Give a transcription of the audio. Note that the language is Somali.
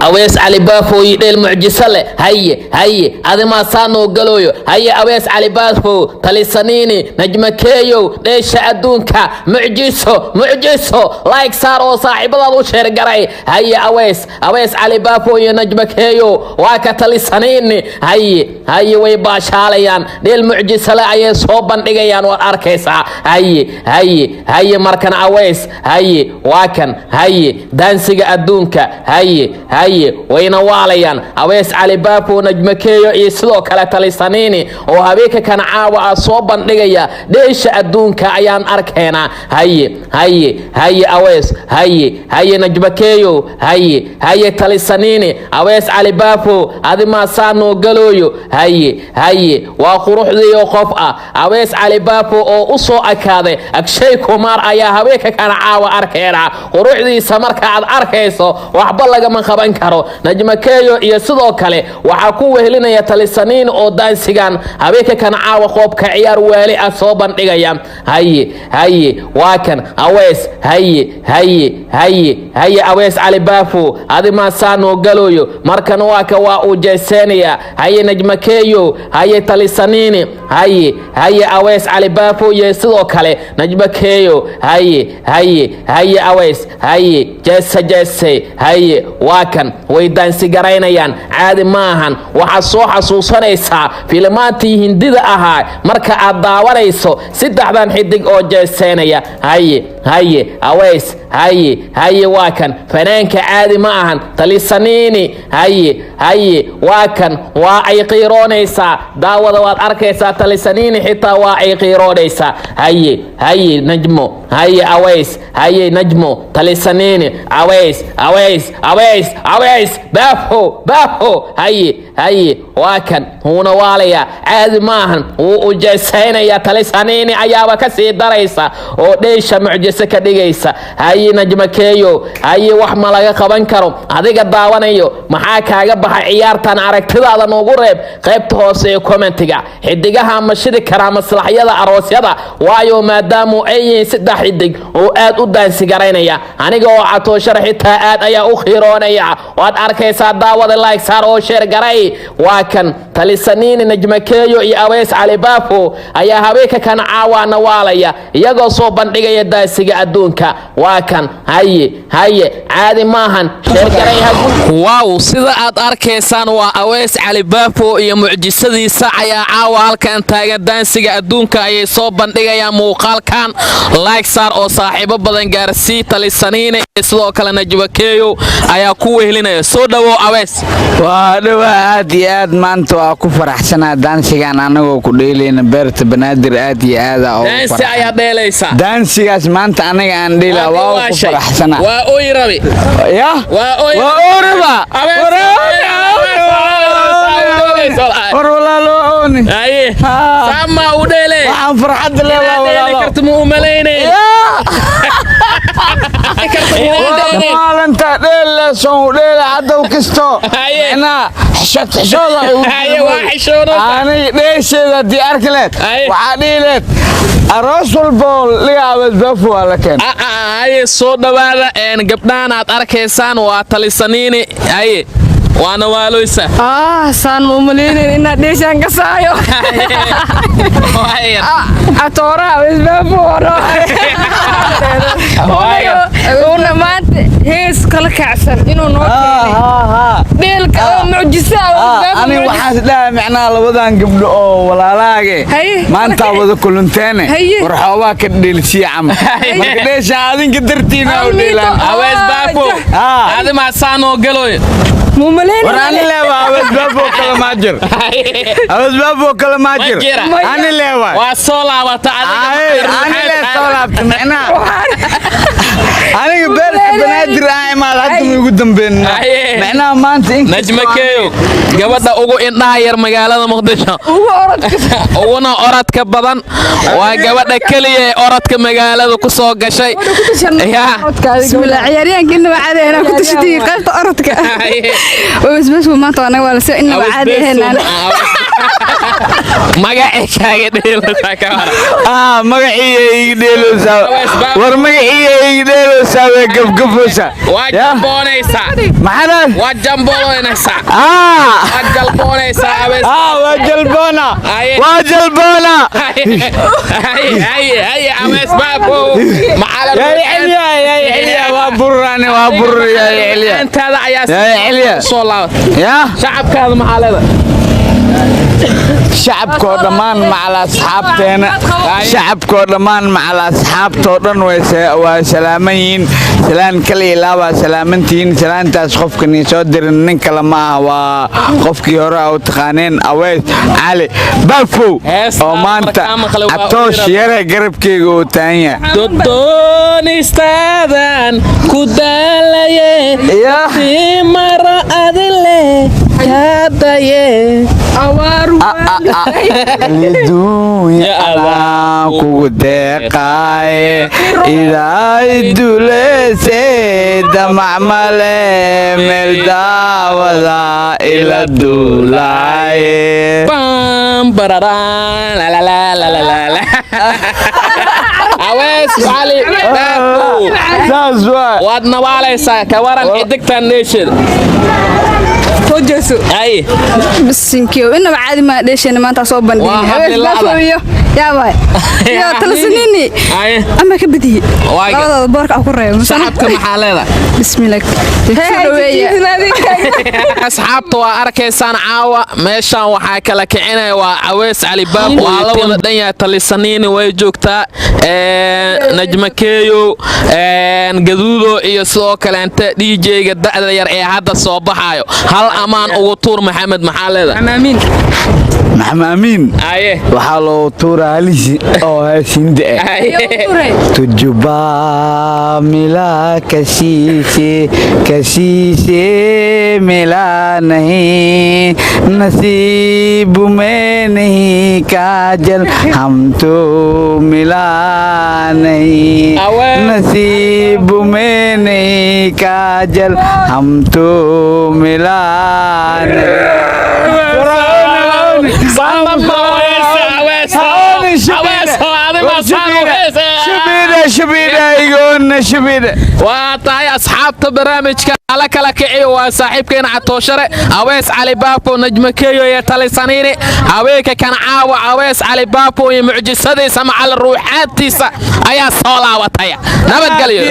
Awees Cali Baafooyi, dheel mucjiso leh. Haye, haye, adimaa saa noo galooyo. Haye, Awees Cali Baafow, Talisaniini, Najmakeeyow, dheesha adduunka, mucjiso, mucjiso. Like saar oo saaxiibadaad u share garay. Haye, Awees, Awees Cali Baafooy iyo Najmakeeyow, waa ka Talisaniini. Haye, haye, way baashaalayaan, dheel mucjiso leh ayay soo bandhigayaan, waad arkaysaa. Haye, haye, haye, markan Awees, haye, waa kan. Haye, daansiga adduunka. Haye, haye, wayna waalayaan Awees Cali Baafo, Najmakeeyo iyo sidoo kale Talisaniini oo habeenka kan caawa ah soo bandhigaya dheesha adduunka ayaan arkaynaa. Haye, haye, haye, Awees, haye, haye, Najmakeeyo, haye, haye, Talisaniini, Awees Cali Baafo, adimaa saa noo galooyo. Haye, haye, waa quruxdiiyo qof ah. Awees Cali Baafo oo u soo akaaday Akshay Kumar ayaa habeenka kan caawa arkaynaa. Quruxdiisa marka aad arkayso, waxba lagama qaban karo. Najmakeeyo iyo sidoo kale waxaa ku wehelinaya Talisaniin oo daansigan habeenka kan caawa qoobka ciyaar waali ah soo bandhigaya. Haye, haye, waa kan Awees. Haye, haye, haye, haye, Awees Cali Baafo, adimaa saa noo galooyo. Markan waa ka, waa uu jeeseenaya. Haye, Najmakeeyo, haye, Talisaniini, haye, haye, Awees Cali Baafo iyo sidoo kale Najmakeeyo. Haye, haye, haye, Awees, haye, jeese, jeese. Haye, waa kan, way daansi garaynayaan, caadi ma ahan. Waxaad soo xasuusanaysaa filimaantii Hindida ahaa marka aad daawanayso saddexdan xidig oo jeeseenaya. Haye, haye, Aweys, haye, haye, waa kan fanaanka, caadi ma ahan. Talisaniini, haye, haye, waa kan, waa ay qiiroonaysaa. Daawada, waad arkaysaa, Talisaniini xitaa waa ay qiiroonaysaa. Haye, haye, Najmo, haye, Aweys, haye, Najmo, Talisaniini, Aweys, Aweys, Aweys, Aweys Baafo, Baafo. Haye, haye, waa kan, wuuna waalayaa, caadi maahan, wuu u jeesaynayaa. Talisaniini ayaaba ka sii daraysa oo dheesha mucjiso ka dhigaysa. Haye, Najmakeeyo, haye, wax ma laga qaban karo. Adiga daawanayo, maxaa kaaga baxay ciyaartan? Aragtidaada noogu reeb qaybta hoose ee commentiga. Xidigaha ma shidi karaa maslaxyada aroosyada? Waayo, maadaamu ay yihiin saddex xidig oo aad u daansi garaynaya, aniga oo Catooshar xitaa aad ayaa u khiiroonaya, waad arkaysaa. Daawada, like saar oo share garay. Waa kan Talisaniini, Najmakeeyo iyo Aweys Cali Baafo ayaa habeenka kan caawaana waalaya, iyagoo soo bandhigaya daansiga adduunka. Waa kan, haye, haye, caadi maahan, share garay. Wow, sida aad arkaysaan, waa Aweys Cali Baafo iyo mucjisadiisa ayaa caawa halkan taagan. Daansiga adduunka ayay soo bandhigayaan. Muuqaalkan like saar oo saaxiibo badan gaarsii. Talisaniine iyo sidoo kale Najmakeeyo ayaa ku wehelinaya. Soo dhawow, Aweys. Waa dhowaa, aad iyo aad. Maanta waa ku faraxsanaa daansigan anagoo ku dheelayna beerta Banaadir, aad iyo aada. Daansi ayaa dheelaysa. Daansigaas maanta anaga aan dheela, waa ku faraxsanaa. Waa oy rabi. Ya. Waa oy. Waa ooriba. War walaalo, ooni. Haye, sama u dheele. Waxaan farxad leh waa Inaad dheeli walaalo. karto ma u malaynayn. Maalinta dheele soon dheele haddaw kisto. Haye. Micnaha xishood xishooda. Haye, waa xishoodota. Aniga dheesheeda haddii arki leed, Haye. waxaa dhihi leed aroos walboo liga Awees Baafo waa la keen. Haye, soo dhawaada. Gabdhahan aad arkaysaan waa Talisaniini. Haye, waana waaloysa. Ah, saan ma umaleynayn inaad dheeshaan ka saayo. Atooraha Awees Baafo uuna maanta hees kala kacsan inuu noo keenay, dheelka oo mucjisa. Aniga waxaas dhahay, micnaha labadan gabdho oo walaalahaage Haye. maantaa wada kulunteene, Haye. war xoobaa ka dheelsiya camal. Marka dheesha adinka dartiina u dheelaan. Awees Baafo, adimaa saanoo galooy. Ma umaleynayn. War ani leewa, Awees Baafo kale maa jir, Awees Baafo kale maa jir. Ma jira. Ani leewa. Waa soo laabata. Ay, ani lee soo laabta, micnaha aniga beerta Banaadir aan imaad hadda ma igu dambeyn. Haye. Micnaha maanta in Najmakeeyo, gabadha ugu indhaha yar magaalada Muqdisho, Ugu orodka. uguna orodka badan, waa gabadha keliya ee orodka magaalada ku soo gashay. Ya. Bismillah, ciyaaryahanka inaba caadi ahayn ku tashatay qaybta orodka. Awees Baafo maanta anaga waa la soo inaba caadi ahayn. Magacii kaaga dheelasa ka hor. Ah, magaciiya iga dheeloosaa. War, magaciiya iga dheeloosaa, way gafgafoosaa. Waa jamboonaysaa. Maxaa? Waa jamboonaysaa. Ah. Waa jalboonaysaa, Awees. Ah, waa jalboona. Aye. Waa jalboona. Haye, haye, haye, Awees Baafo, maxaa yaa celiya, yaa celiya, waa bururani, waa burur, yaa celiya. Intaada ayaa yaa celiya. Soo laabatay. Yaa. Shacabkaada maxaa leedahay? Shacabkoo dhammaan macal asxaabteena, shacabkoo dhammaan macal asxaabtoo dhan waa salaaman yihiin. Salaan kal iyo laabaa salaamantihiin. Salaantaas qofkanii soo dirin nin kale ma aha, waa qofkii hore u taqaaneen, Aweys Cali Bafow. Heestaa oo maanta markaa maqlay waa Catoosh u yara- yare garabkeyga uu taagan yahay. Dodoonistaadan ku daalaye. Yaa. Mara adile kaadaye. Awaaru. Dunya adaan kugu deeqaaye, idaay duleese damac male, meel daawada ila duulaaye. Bam, bararaan, la la la la la la la. Awees Cali Baafo. Saas waa. Waad nawaalaysaa. Ka waran xidigtan dheesheeda? Soo jeeso. Ay. Bisinkiyo, inaba caadi maa dheesheena maanta soo bandhigin. Waa hadli la'da. Iyo yaabay iyo talisaniini. Ay. Ama ka badiyey. Waaga. Labadooda boorka ku reebo. Shacabka maxaa leedahay? Bismillah, soo dhaweeya. Asxaabta waa arkaysaan, caawa meeshaan waxaa kala kicinaya waa Awees Cali Baab. Waa la wada dhan yahay. Talisaniini way joogtaa, Najma Keeyo, Gaduudo iyo sidoo kaleente DJ-ga da'da yar ee hadda soo baxaayo. Hal amaan ugu tuur, Maxamed, maxaa leedahay? Amiin. Maxamed Amiin. Aye. Waxaa loo tuuraa halisi oo hees hindi ah. Aye. तुझबा मिला किसी से, किसी से मिला नहीं, नसीब में नहीं काजल, हम तो मिला नहीं। अवे। नसीब में नहीं काजल, हम तो मिला नहीं। Shubida, shubida. Waa tahay, asxaabta, barnaamijka ala kala kiciyo waa saaxiibkeena Catooshare, Awees Cali Baafo, Najma Keeyo iyo Talisaniini. Haweenka kan caawa Awees Cali Baafo iyo mucjisadiisa macal ruuxaantiisa ayaa soo laabataya. Nabadgelyo.